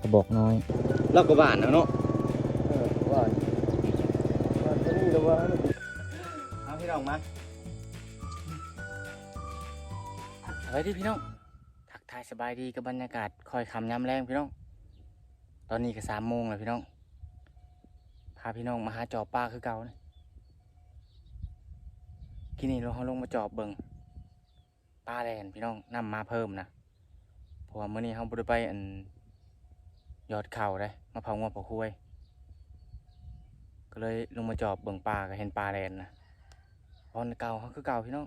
ກະບອກນ້ອຍ ລາວກໍຫວານແລ້ວເນາະ. ເອີ ຫວານ ຫວານຕົວນີ້ລະວ່າ. ເອົາ ພີ່ນ້ອງມາ ສະບາຍດີພີ່ນ້ອງ. ທັກທາຍສະບາຍດີກັບບັນຍາກາດຄ້ອຍຄ່ຳຍາມແລງພີ່ນ້ອງ. ຕອນນີ້ກໍສາມໂມງແລ້ວພີ່ນ້ອງ. ພາພີ່ນ້ອງມາຫາຈອບປາຄືເກົ່ານະ. ກີ້ນີ້ເຮົາລົງມາຈອບເບິ່ງ ປາແລ່ນພີ່ນ້ອງ ນ້ຳມາເພີ່ມນະ. ເພາະວ່າມື້ນີ້ເຮົາບໍ່ໄດ້ໄປ ອັນ ຢອດເຂົ້າເດ້ ມາເຜົາງົວເຜົາຄວາຍ ກໍເລີຍລົງມາຈອບເບິ່ງປາ ກໍເຫັນປາແລ່ນນະ. ບ່ອນເກົ່າເຮົາຄືເກົ່າພີ່ນ້ອງ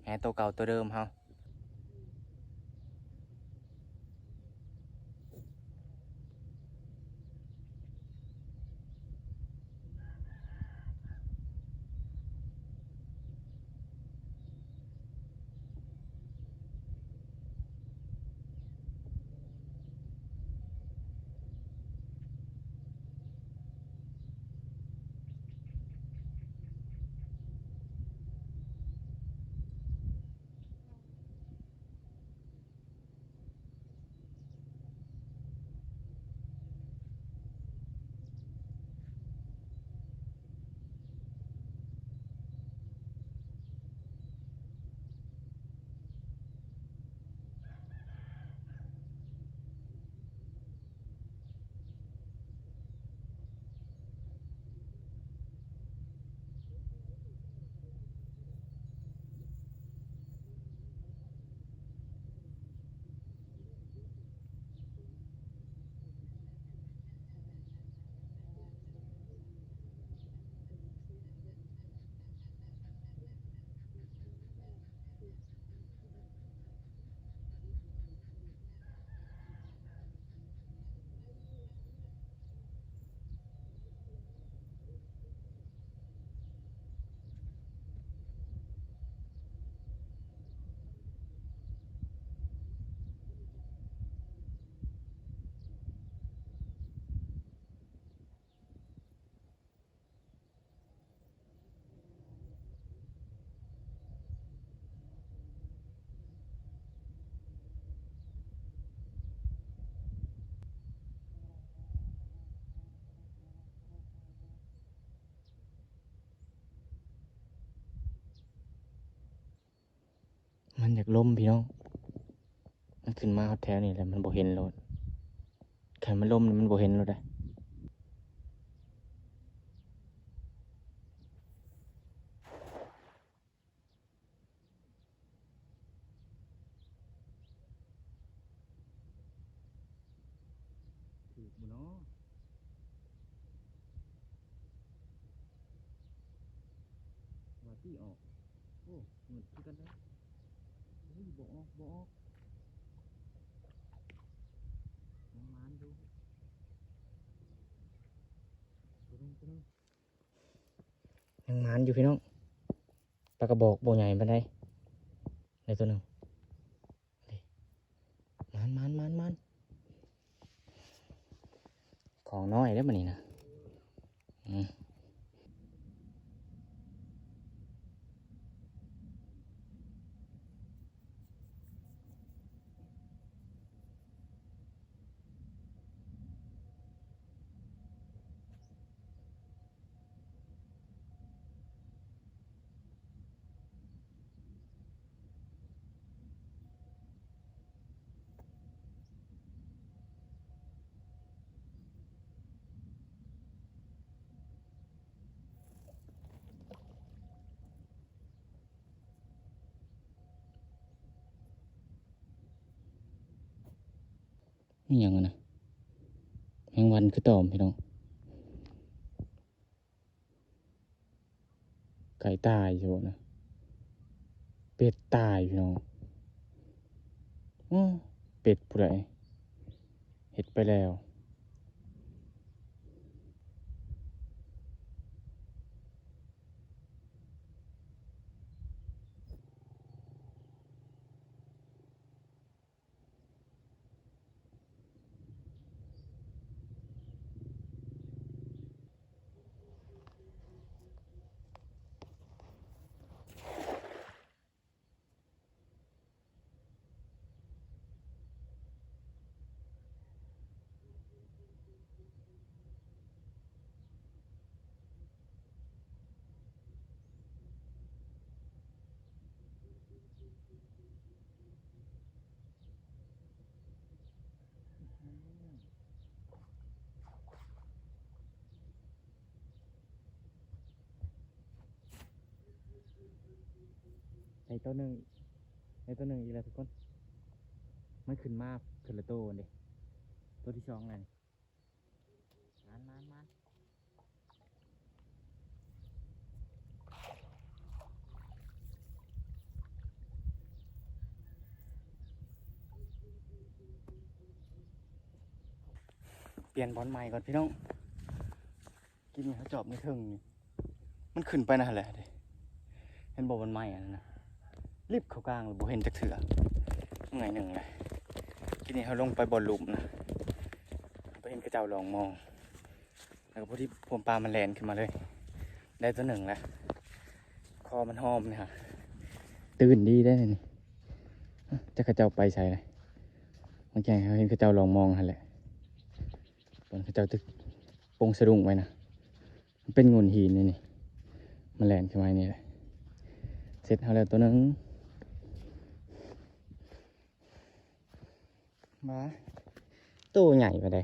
ແຫໂຕເກົ່າໂຕເດີມເຮົາ. ມັນຢາກລົມພີ່ນ້ອງ ມັນຂຶ້ນມາຮອດແຖວນີ້ແຫຼະ ມັນບໍ່ເຫັນໂລດ. ຄັນມັນລົມນີ້ມັນບໍ່ເຫັນໂລດເດ້. ຖືກບໍ່ນໍ? ວ່າຕີອອກ. ໂອ້ ມືດຄືກັນເດ້. ເຮີ້ຍ ບໍ່ອອກ ບໍ່ອອກ. ຍັງມານຢູ່. ຕົວໜຶ່ງ ຕົວໜຶ່ງ. ຍັງມານຢູ່ພີ່ນ້ອງ. ປາກະບອກບໍ່ໃຫຍ່ປານໃດ. ໄດ້ຕົວໜຶ່ງ. ມານ ມານ ມານ ມານ. ຂອງນ້ອຍເດ້ບັດນີ້ນະ. ອືມ. ອີ່ຫຍັງຫັ້ນນະ? ແມງວັນຄືຕອມ ພີ່ນ້ອງ. ໄກ່ຕາຍຢູ່ນະ. ເປັດຕາຍ ພີ່ນ້ອງ. ໂອ້ ເປັດຜູ້ໃດເຮັດໄປແລ້ວ. ເ ໂຕໜຶ່ງ ໄດ້ໂຕໜຶ່ງອີກແລ້ວທຸກຄົນ. ມັນຂຶ້ນມາເທື່ອລະໂຕເດ້. ໂຕທີສອງແລ້ວນີ້. ມານ ມານ ມານ. ປ່ຽນບ່ອນໃໝ່ກ່ອນພີ່ນ້ອງ. ກິນເຂົາຈອບໃນເທິງນີ້ ມັນຂຶ້ນໄປນະຫັ້ນແຫຼະເດ້. ເຫັນບໍ່ ບ່ອນໃໝ່ອັນນັ້ນນະ ລິບເຂົ້າກາງ ບໍ່ເຫັນຈັກເທື່ອ. ເມື່ອຍໜຶ່ງແຫຼະ. ທີນີ້ເຮົາລົງໄປບ່ອນລຸ່ມນະ ໄປເຫັນເຂົາເຈົ້າລ່ອງມອງ ແລ້ວກໍພໍດີພວມປາມັນແລ່ນຂຶ້ນມາເລີຍ. ໄດ້ຕົວໜຶ່ງແລ້ວ. ຄໍມັນຫອມນີ້ຫາ ຕື່ນດີເດ້ນີ້. ຈັກເຂົາເຈົ້າໄປໃສລະ. ເມື່ອກີ້ເຮົາເຫັນເຂົາເຈົ້າລ່ອງມອງຫັ້ນແຫຼະ. ເບິ່ງເຂົາເຈົ້າຕຶກປົງສະດຸ້ງໄວ້ນະ. ມັນເປັນໂງ່ນຫີນນີ້ ນີ້ ມັນແລ່ນຂຶ້ນມານີ້ແຫຼະ. ເສັດເຮົາແລ້ວຕົວໜຶ່ງ. ມາ ໂຕໃຫຍ່ປານໃດ.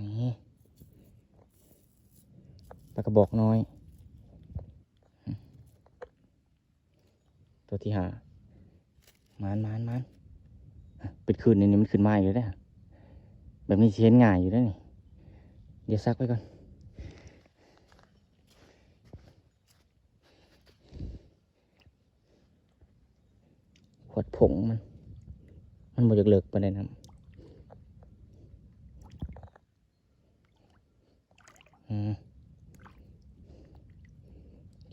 ນີ້ ປາກະບອກນ້ອຍ. ຕົວທີຫ້າ. ມານ ມານ ມານ. ເປັນຄື້ນນີ້ ມັນຂຶ້ນມາອີກແລ້ວເດ້. ແບບນີ້ຊິເຫັນງ່າຍຢູ່ເດ້ນີ້. ດຽວຊັກໄວ້ກ່ອນ. ຂວດຜົງມັນ ມັນບໍ່ຢາກເລິກປານໃດນຳ. ອືມ ໂອ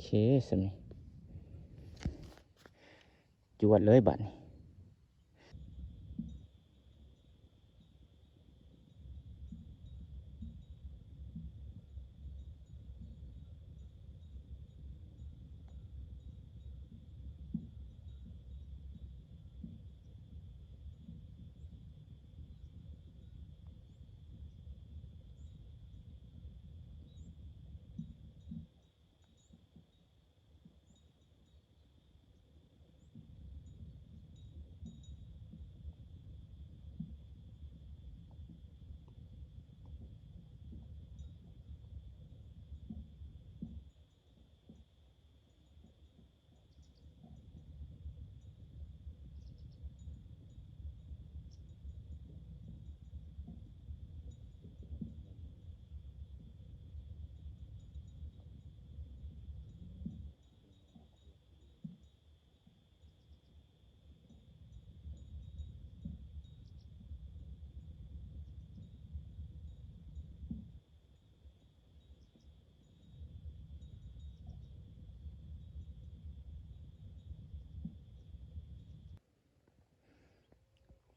ເຄ ສ່ຳນີ້ ຈວດເລີຍບາດນີ້.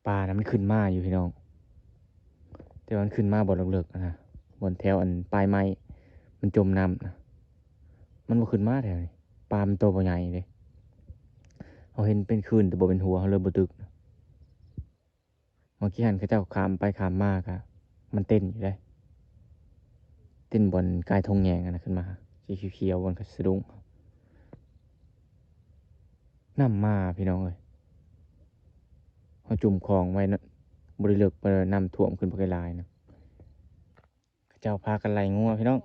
ປານະມັນຂຶ້ນມາຢູ່ພີ່ນ້ອງ ແຕ່ວ່າມັນຂຶ້ນມາບ່ອນເລິກໆຫັ້ນນະ ບ່ອນແຖວອັນປາຍໄມ້ ມັນຈົມນ້ຳນະ ມັນບໍ່ຂຶ້ນມາແຖວນີ້. ປາມັນໂຕບໍ່ໃຫຍ່ເດ້ ເຮົາເຫັນເປັນຄື້ນແຕ່ບໍ່ເປັນຫົວ ເຮົາເລີຍບໍ່ຕຶກ. ເມື່ອກີ້ຫັ້ນເຂົາເຈົ້າຂ້າມໄປຂ້າມມາກະ ມັນເຕັ້ນຢູ່ເດ້ ເຕັ້ນບ່ອນກາຍທົງແຍງຫັ້ນນະ ຂຶ້ນມາ ສີຂຽວໆ ບ່ອນກະສະດຸ້ງ. ນ້ຳມາພີ່ນ້ອງເອີຍ ເຮົາຈຸ່ມຂອງໄວ້ເນາະ ບໍ່ໄດ້ເລິກປານໃດ ນ້ຳຖ້ວມຂຶ້ນບັກຫຼາຍໆນະ. ເຂົາເຈົ້າພາກັນໄລ່ງົວພີ່ນ້ອງ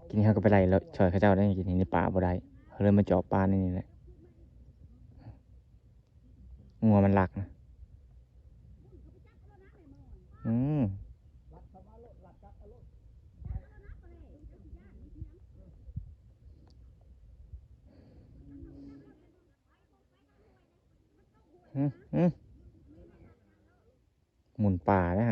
ກິນ ເຮົາກໍໄປໄລ່ແລ້ວຊ່ອຍເຂົາເຈົ້າໄດ້ ກິນ ໃນປ່າບໍ່ໄດ້ ເຮົາເລີຍມາຈອບປາໃນນີ້ແຫຼະ. ງົວມັນລັກນະ ອືມ ອືມ ອືມ ໝູນປ່ານະ.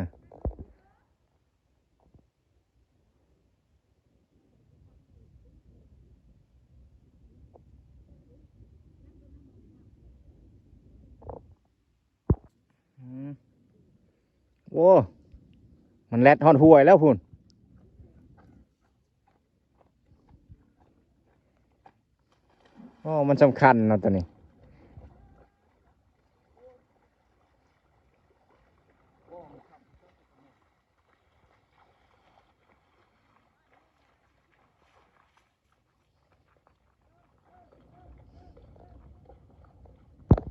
ອືມ ໂອ້ ມັນແລ່ນຮອດຫ້ວຍແລ້ວພຸ້ນ. ໂອ້ ມັນສຳຄັນເນາະໂຕນີ້.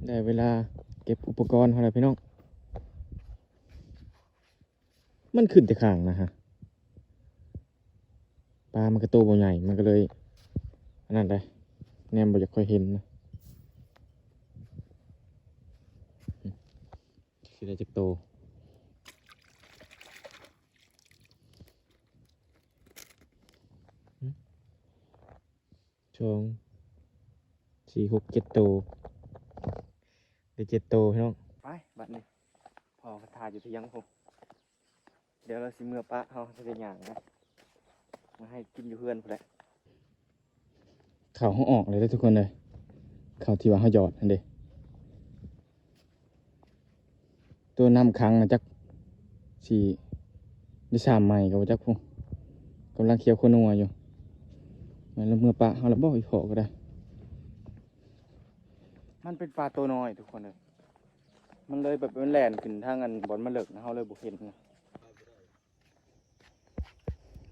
ໄດ້ເວລາເກັບອຸປະກອນເຮົາແລ້ວພີ່ນ້ອງ. ມັນຂຶ້ນແຕ່ຂ້າງນະຮະ ປາມັນກະໂຕບໍ່ໃຫຍ່ ມັນກະເລີຍອັນນັ້ນໄດ໋ ແນມບໍ່ຢາກຄ່ອຍເຫັນນະ. ຊິໄດ້ຈັກໂຕ? ຫຶ? ສອງ ສີ່ ຫົກ ເຈັດໂຕ ໄດ້ເຈັດໂຕພີ່ນ້ອງ. ໄປບັດນີ້ ພໍ່ກໍຖ້າຢູ່ທຽງພຸ້ນ. ດຽວລາວຊິເມືອປະເຮົາ ຊິໄດ້ຍ່າງນະ ມາໃຫ້ກິນຢູ່ເຮືອນພຸ້ນແຫຼະ. ເຂົ້າເຮົາອອກແລ້ວເດີທຸກຄົນເດີ ເຂົ້າທີ່ວ່າເຮົາຢອດຫັ້ນເດ້. ຕົວນ້ຳຂັງນະ ຈັກຊິໄດ້ຊ້ຳໃໝ່ກໍບໍ່ຈັກພຸ້ນ ກຳລັງຂຽວຂົວນົວຢູ່. ແມ່ນລະເມືອປະເຮົາລະບໍ່ ອີ່ພໍ່ກໍໄດ້. ມັນເປັນປາໂຕນ້ອຍທຸກຄົນເອີຍ ມັນເລີຍແບບ ມັນແລ່ນຂຶ້ນທາງອັນບ່ອນມັນເລິກນະ ເຮົາເລີຍບໍ່ເຫັນນະ.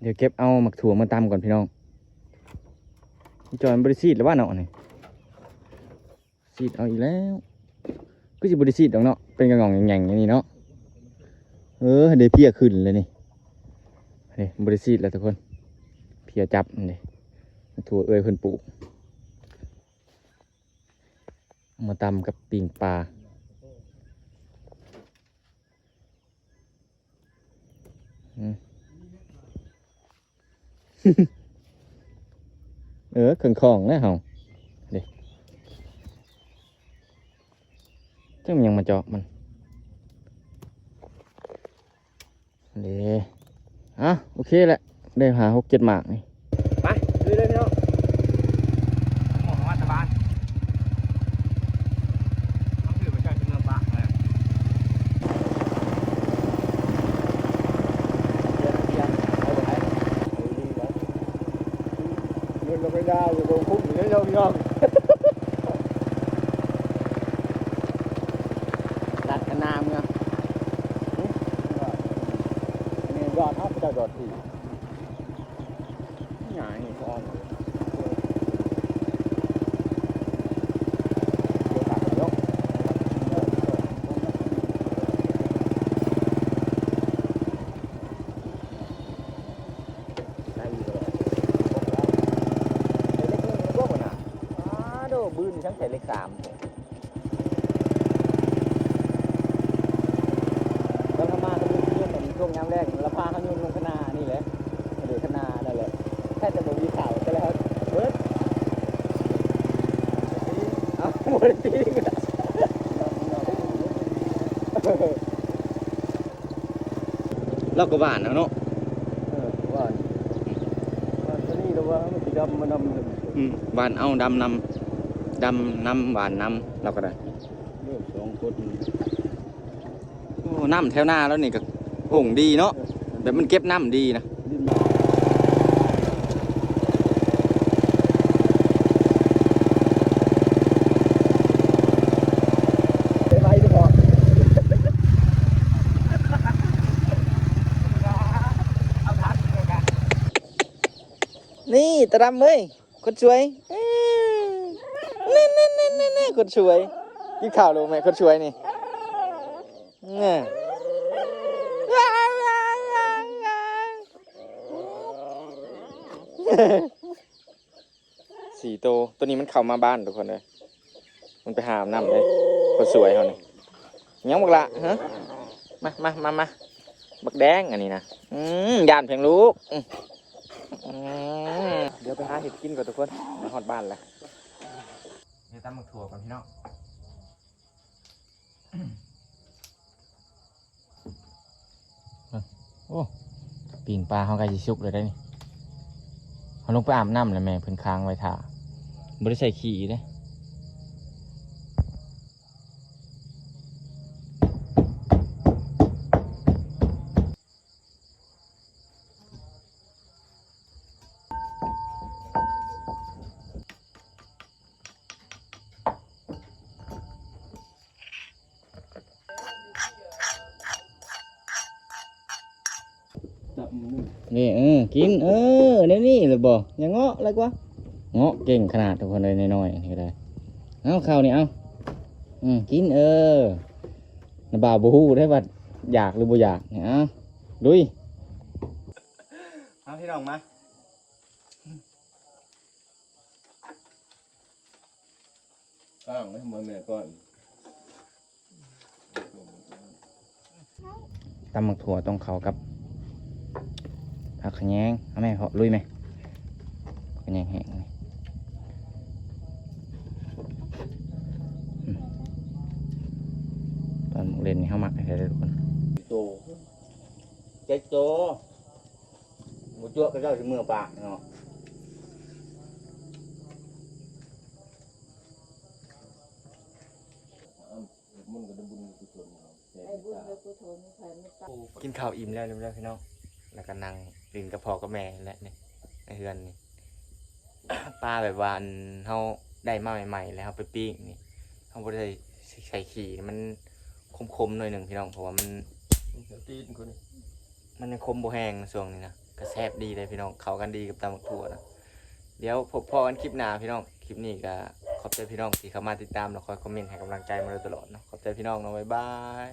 ດຽວເກັບເອົາໝາກຖົ່ວມາຕຳກ່ອນພີ່ນ້ອງ. ອີ່ຈອຍມັນບໍ່ໄດ້ສີດແລ້ວວະເນາະນີ້ ສີດເອົາອີກແລ້ວ. ຄືຊິບໍ່ໄດ້ສີດດອກເນາະ ເປັນກະຫງ່ອງແຫງ່ງໆ ຢູ່ນີ້ເນາະ. ເອີ ເດ້ ເພຍຂຶ້ນແລ້ວນີ້ ເດ້ ບໍ່ໄດ້ສີດແລ້ວທຸກຄົນ ເພຍຈັບນີ້. ໝາກຖົ່ວເອື້ອຍເພິ່ນປູກ ເອົາມາຕຳກັບປີ້ງປາ. ອືມ ເອີ ເຄື່ອງຂອງແຫຼະເຮົາ ເດ້ ຈັກແມ່ນຫຍັງມາເຈາະມັນເດ້. ອ່ະ ໂອເຄແຫຼະ ໄດ້ຫາຫົກເຈັດໝາກນີ້. ໄປ ລຸຍເລີຍພີ່ນ້ອງ ອອກມາຕະບານ ເອົາຖືໄປໃກ້ເມືອປະແລ້ວ. ເງິນລະໄປດາວຢູ່ໂດນຄຸ້ມຢູ່ເດ້ພີ່ນ້ອງ. ລັດຄະນາເມືອງ ນີ້ຍອດເຮົາ ເຈົ້າຍອດທີ່ ຫຍັງນີ້ ໄດ້ຢູ່ແລ້ວ ໄດ້ເລກໜຶ່ງແລ້ວບໍ່ຫັ້ນນະ? ອ້າໂດ ບືນນີ້ທັງໃສ່ເລກສາມ ຕອນເຮົາມາກໍມີລົດ ຊ່ວງຍາມແລງ ລະພາເຮົາໂຍນລົງຄະນານີ້ແຫຼະ ເດີ ຄະນານັ້ນແຫຼະ ແທ້ແຕ່ບໍ່ມີເຂົາ ກໍເລີຍເຮົາເບີດ ເອົ້າ ບໍ່ໄດ້ຕີ. ລາວກໍຫວ່ານເອົາເນາະ ເອີ ຫວ່ານ ຫວ່ານຕົວນີ້ລະວ່າມັນຊິດຳມານຳ ອືມ ຫວ່ານເອົາ ດຳນຳ ດຳນຳ ຫວ່ານນຳ ລາວກໍໄດ້ ເອີ ສອງຄົນ ໂອ້ ນ້ຳແຖວໜ້າລາວນີ້ກໍໂຂງດີເນາະ ເອີ ແບບມັນເກັບນ້ຳດີນະ. ນີ້ຕາດຳເອີຍ ຄົນສວຍ ແນ່ໆໆໆ ຄົນສວຍ ກິນເຂົ້າແລ້ວແມ່ ຄົນສວຍນີ້ ແນ່ ສີ່ໂຕ ໂຕນີ້ມັນເຂົ້າມາບ້ານທຸກຄົນເອີຍ ມັນໄປຫາອາບນ້ຳເດ້ ຄົນສວຍເຮົານີ້. ຫຍັງບັກຫຼ້າ ຮະ ມາ ມາ ມາ ມາ ບັກແດງອັນນີ້ນະ ອືມ ຢ້ານເພງລູກ ອືມ ດຽວໄປຫາເຮັດກິນກ່ອນທຸກຄົນ ມາຮອດບ້ານແລ້ວ ດຽວຕຳໝາກຖົ່ວກ່ອນພີ່ນ້ອງ. ໂອ້ ປີ້ງປາເຮົາໃກ້ຊິສຸກແລ້ວເດ້ນີ້ ເຮົາລົງໄປອາບນ້ຳແລ້ວແມ່ ເພິ່ນຄ້າງໄວ້ຖ້າ ບໍ່ໄດ້ໃສ່ຂີ້ເດ້. ນີ້ ເອີ ກິນ ເອີ ແນວນີ້ລະບໍ່ ຢ່າເງາະລະກວ່າ ເງາະເກັ່ງຂະໜາດທຸກຄົນເອີຍ ນ້ອຍໆ ນີ້ກໍໄດ້ ເອົາເຂົ້ານີ້ ເອົາ ອືມ ກິນ ເອີ ນະບ່າວບໍ່ຮູ້ໄດ້ວ່າຢາກຫຼືບໍ່ຢາກ ນີ້ ເອົາ ລຸຍ ເອົາ ພີ່ນ້ອງມາ. ອ້າງໃຫ້ໝົດແມ່ກ່ອນ. ຕຳໝາກຖົ່ວຕ້ອງເຂົ້າກັບຜັກຂະແຍງ. ເອົາແມ່ ເພາະລຸຍແມ່ ຜັກຂະແຍງແຫ້ງນີ້. ອືມ ຕອນໝາກເລັ່ນນີ້ເຮົາມັກແທ້ເດີທຸກຄົນ. ໂຕ ເຈັດໂຕ ບໍ່ຈົວະເຂົາເຈົ້າຊິເມືອປາກເນາະ. ກິນເຂົ້າອີ່ມແລ້ວ ແລ້ວພີ່ນ້ອງ ແລ້ວກໍນັ່ງຫຼິ້ນກັບພໍ່ກັບແມ່ແຫຼະນີ້ ໃນເຮືອນນີ້. ປາແບບວ່າ ອັນ ເຮົາໄດ້ມາໃໝ່ໆ ແລ້ວເຮົາໄປປີ້ງນີ້ ເຮົາບໍ່ໄດ້ໃສ່ຂີ້ ມັນ ຂົມໆ ໜ້ອຍໜຶ່ງພີ່ນ້ອງ ເພາະວ່າມັນ ມັນຍັງຂົມບໍ່ແຮງຊ່ວງນີ້ນະ. ກໍແຊບດີເດ້ພີ່ນ້ອງ ເຂົ້າກັນດີກັບຕຳໝາກຖົ່ວນະ. ດຽວພົບພໍ້ກັນຄລິບໜ້າພີ່ນ້ອງ. ຄລິບນີ້ກໍຂອບໃຈພີ່ນ້ອງທີ່ເຂົ້າມາຕິດຕາມ ແລະ ຄອຍຄອມເມັນໃຫ້ກຳລັງໃຈມາໂດຍຕະຫຼອດເນາະ. ຂອບໃຈພີ່ນ້ອງເນາະ ບາຍບາຍ.